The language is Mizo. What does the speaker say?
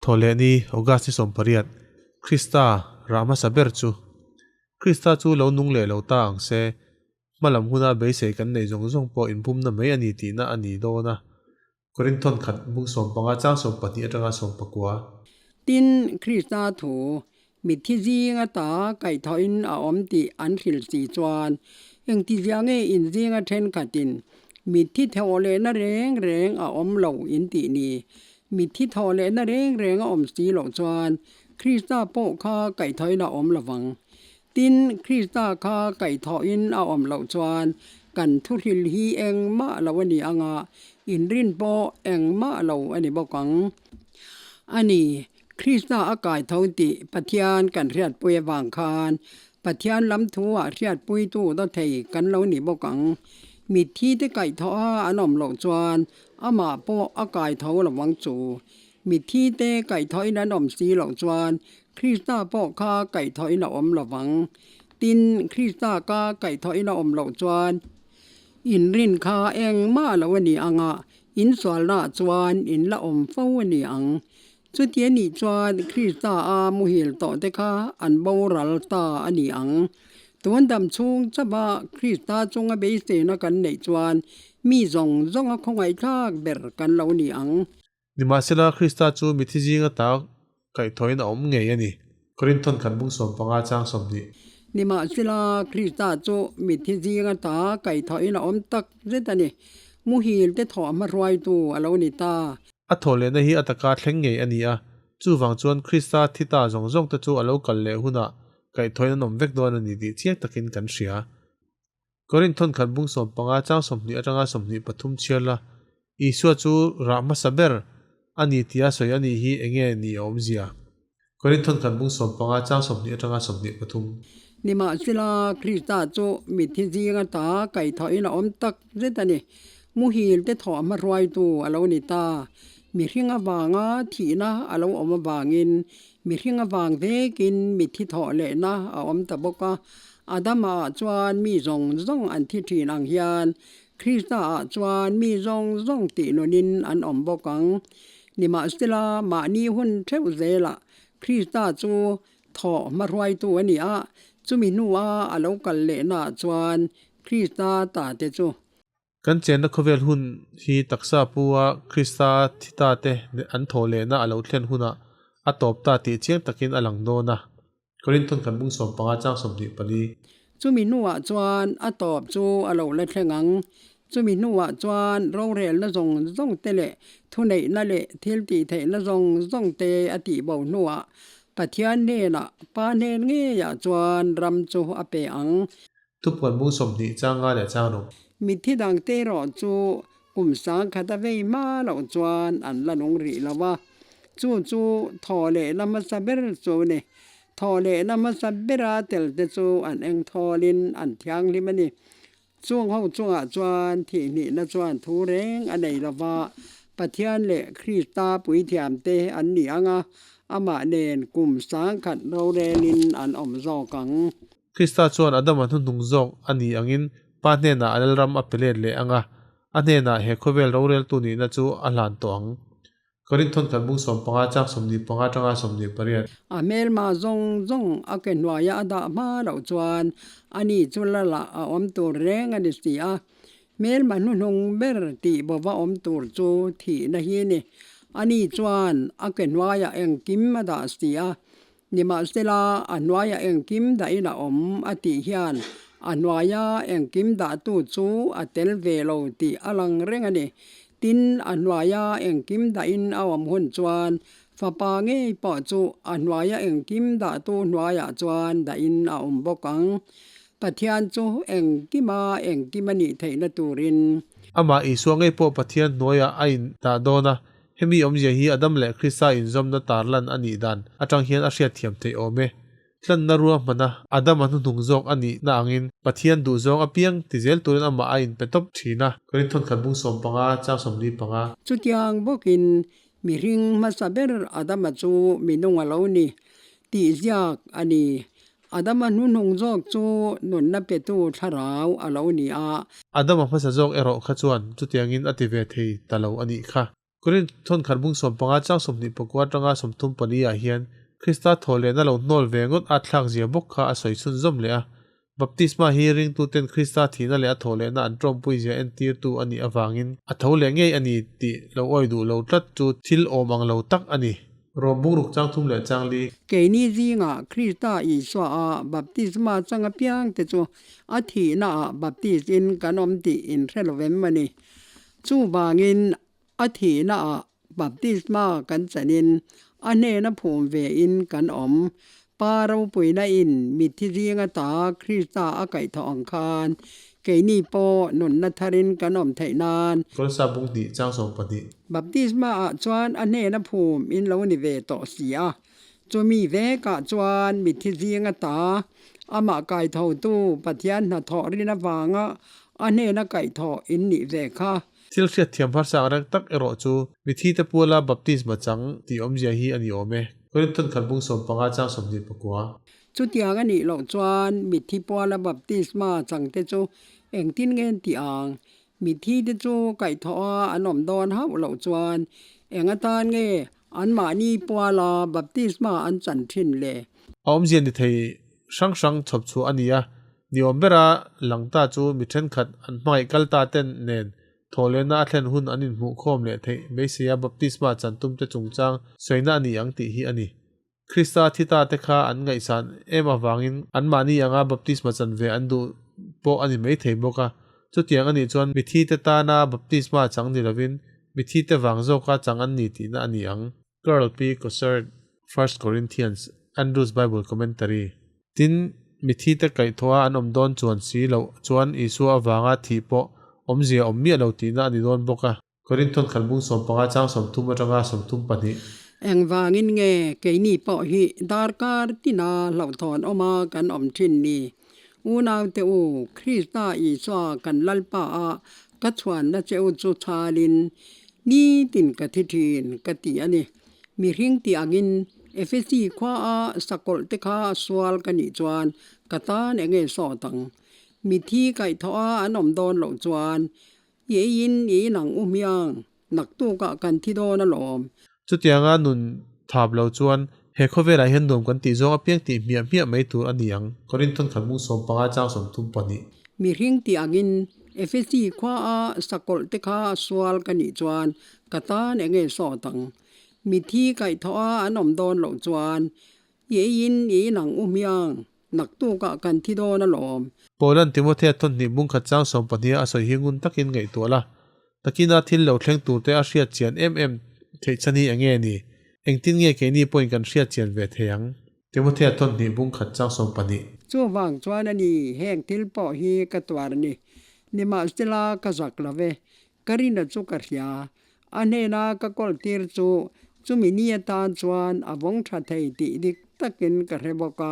Thawhlehni, August ni 18, Krista rah hmasa ber chu Krista chu lo nung leh lo ta ang se, hmalam huna beisei kan neih zawng zawng pawh inbumna mai a ni tihna a ni dawn a. Korinthon khat bung 15 chang 12 atanga 19. Tin, Krista thu mitthi zinga ta kaihthawhin a awm tih an hrilh si chuan, engtizia nge in zinga thenkhatin mitthi thawh lehna reng reng a awm lo in tih ni? Mitthi thawh lehna reng reng a awm si loh chuan Krista pawh kha kaihthawhin a awm lovang. Tin, Krista kha kaihthawhin a awm loh chuan kan thuhril hi engmah lo a ni ang a, inrin pawh engmah lo a ni bawk ang. A ni, Krista a kaitho tih Pathian kan hriatpui avang khan Pathian lam thuah hriatpuitu dawthei kan lo ni bawk ang. Mitthi te kaihthawh a an awm loh chuan amah pawh a kaitho lovang chu. Mitthi te kaihthawhin an awm si loh chuan Krista pawh kha kaihthawhin a awm lovang. Tin, Krista ka kaihthawhin a awm loh chuan inrin kha engmah lo a ni ang a, insualnaah chuan in la awm fo a ni ang. Chuti a nih chuan Krista a muhil tawh te kha an boral ta a ni ang. Tun dam chhung chauha Krista chunga beiseina kan neih chuan mi zawng zawnga khawngaihthlak ber kan lo ni ang. Nimahsela, Krista chu mithi zinga tak kaihthawhin a awm ngei a ni. Korinthon khat bung 15 chang 20. Nimahsela, Krista chu mithi zinga tak kaihthawhin a awm tak zet a ni. Muhil te thawh hmahruaitu a lo ni ta. A thawhlehna hi a taka thleng ngei a ni a, chuvang chuan Krista thi ta zawng zawng te chu a lo kal leh hunah kaihthawhin an awm vek dawn a ni tih chiang takin kan hria. Korinthon khat bung 15 chang 20 atanga 23 chhiar la, Isua chu rah hmasa ber a ni tia sawi a nih hi enge ni a awmzia? Korinthon khat bung 15 chang 20 atanga 23. Nimahsela, Krista chu mitthi zinga ta kaihthawhin a awm tak zet a ni. Muhil te thawh hmahruaitu a lo ni ta. Mihring avanga thihna a lo awm avangin mihring avang vekin mitthi thawh lehna a awm ta bawk a. Adama ah chuan mi zawng zawng an thi thin ang hian Krista ah chuan mi zawng zawng tih nunin an awm bawk ang. Nimahsela, mahni hun theuh zelah Krista chu thawh hmahruaitu a ni a, chumi hnua a lo kal lehnaah chuan Krista ta te chu. Kan chenna khawvel hun hi taksa pu-a Krista thi ta te an thawh lehna a lo thlen hunah a tawp ta tih chiang takin a lang dawn a. Korinthon kan bung 15 chang 24. Chumi hnuah chuan a tawp chu a lo la thleng ang. Chumi hnuah chuan rorelna zawng zawng te leh thuneihna leh thil tih theihna zawng zawng te a tih bo hnuah Pathian hnenah Pa hnen ngeiah chuan ram chu a pe ang. Thupuan bung 20 chang nga leh chang rawh. Mitthi dangte erawh chu kum sangkhat a vei hma loh chuan an la nung rih lo a, chu chu thaw leh la hmasa ber chu a ni. Thaw leh la hmasa bera tel te chu an eng thawlin an thianghlim a ni. Chung ho chungah chuan thihhnihna chuan thu reng a nei lo va, Pathian leh Krista puithiamte an ni ang a, amah nen kum sangkhat rorelin an awm zawk ang. Krista chuan Adama hnuhnung zawk a ni angin Pa hnenah a lalram a pe let leh ang a, a hnenah he khawvel roreltu nihna chu a hlan tawh ang. Korinthon khat bung 15 chang 25 atanga 28. A hmelma zawng zawng a ke hnuaia a dah hma loh chuan ani chu lalah a awm tur reng a ni si a. Hmelma hnuhnung ber tih bova awm tur chu thihna hi ni. Ani chuan a ke hnuaiah engkim a dah si a. Nimahsela, a hnuaia engkim dahin a awm a tih hian a hnuaia engkim dahtu chu a tel ve lo tih a lang reng a ni. Tin, a hnuaia engkim dahin a awm hun chuan fapa ngei pawh chu a hnuaia engkim dahtu hnuaiah chuan dahin a awm bawk ang. Pathian chu engkima engkim a nih theihna turin. Amah Isua ngei pawh Pathian hnuaiah a indah dawn a, Hemi awmzia hi Adam leh Krista inzawmna tarlan a nih dan atang hian a hriatthiam theih awm e. Tlanna ruahmana Adam a hnuhnung zawk a nihna angin Pathian duhzawng apiang ti zel turin amah a inpe tawp thin a. Korinthon khat bung 15 chang 45. Chutiang bawkin mihring hmasa ber Adama chu minung a lo ni tih ziak a ni. Adama hnuhnung zawk chu nunna petu thlarau a lo ni a. Adama hmasa zawk erawh kha chuan chutiangin a ti ve thei ta lo a nih kha. Korinth thawnkhat bung 15 chang 24 atanga 34 ah hian Krista thawhlehna lo hnawl ve ngawt a thlak zia bawk kha a sawi chhunzawm leh a. Baptisma hi ringtuten Krista thihna leh a thawhlehna an tawmpui zia entirtu a nih avangin a tho leh ngei a ni tih lo awi duh lo tlat chu thil awm ang lo tak a ni. Rom bungruk chang thum leh chang li. Keini zingah Krista Isua a baptisma chang apiangte chu a thihnaah baptis-in kan awm tih inhre lo vem a ni. Chuvangin a thihnaah baptisma kan chanin a hnena phum vein kan awm. Pa ropuina in mitthi zing ata Krista a kaihthawh ang khan keini pawh nunna tharin kan awm theih nan. Kawlsa bung hnih chang 12. Baptisma ah chuan a hnena phum in lo ni ve tawh si a. Chumi vekah chuan mitthi zing ata amah kaithotu Pathian hnathawh rin avanga a hnena kaihthawh in nih ve kha. Thil hriatthiam harsa ang reng tak erawh chu mithite puala baptisma chang tih awmzia hi a ni awm e. Korinthon khat bung 15 chang 29. Chutiang a nih loh chuan mitthi puala baptisma changte chu engtin nge an tih ang? Mithite chu kaihthawh a an awm dawn hauh loh chuan eng atan nge anmahni puala baptisma an chan thin le? A awmzia ni thei hrang hrang chhawp chhuah a ni a, ni awm bera lang ta chu mi thenkhat an hmangaih kal ta ten nen thawhlehna a thlen hun an inhmuh khawm leh theih beiseia baptisma chan tumte chungchang sawina a ni ang tih hi a ni. Krista thi ta te kha an ngaihsan em avangin anmahni anga baptisma chan ve an duh pawh a ni maithei bawk a. Chutiang a nih chuan mithi te tana baptisma chang ni lovin mithi te vang zawka chang an ni tihna a ni ang. Carl P. Cossard, First Corinthians, Andrews Bible Commentary. Tin, mithi te kaihthawha an awm dawn chuan si loh chuan Isua avanga thih pawh awmzia awm miah lo tihna a ni dawn bawk a. Korinthon khat bung 15 chang 30 atanga 32. Engvangin nge keini pawh hi darkar tina hlauhthawn awma kan awm thin ni? Unaute u, Krista Isua kan Lalpa a ka chhuanna che u chu chhalin nitin ka thi thin ka ti a ni. Mihring tih angin Efesi khua a sakawlh te kha sual ka nih chuan ka tan enge sawt ang? Mithi kaihthawh a an awm dawn loh chuan I eiin i inang u hmiang, naktukah kan thi dawn alawm. Chutianga nun thap lo chuan he khawvelah hian nuam kan tih zawng apiang tih hmiah hmiah mai tur a ni ang. Korinthon khat bung 15 chang 32. Mihring tih angin Efesi khua a sakawlh te kha sual ka nih chuan ka tan enge sawt ang? Mithi kaihthawh a an awm dawn loh chuan I eiin i inang u hmiang, naktukah kan thi dawn alawm. Paulan Timothea thawn hnih bung khat chang 12 a sawi hi ngun takin ngaihtuah la. Takina thil lo thleng turte a hriat chian em em theih chhan hi enge ni? Engtin nge keini pawhin kan hriat chian ve thei ang? Timothea thawn hnih bung khat chang 12. Chuvang chuan a ni, heng thil pawh hi ka tuar ni. Nimahsela ka zak lo ve, Ka rina chu ka hria. A hnena ka kawl tir chu chumi ni atan chuan a vawng tha thei tih dik takin ka hre bawk a.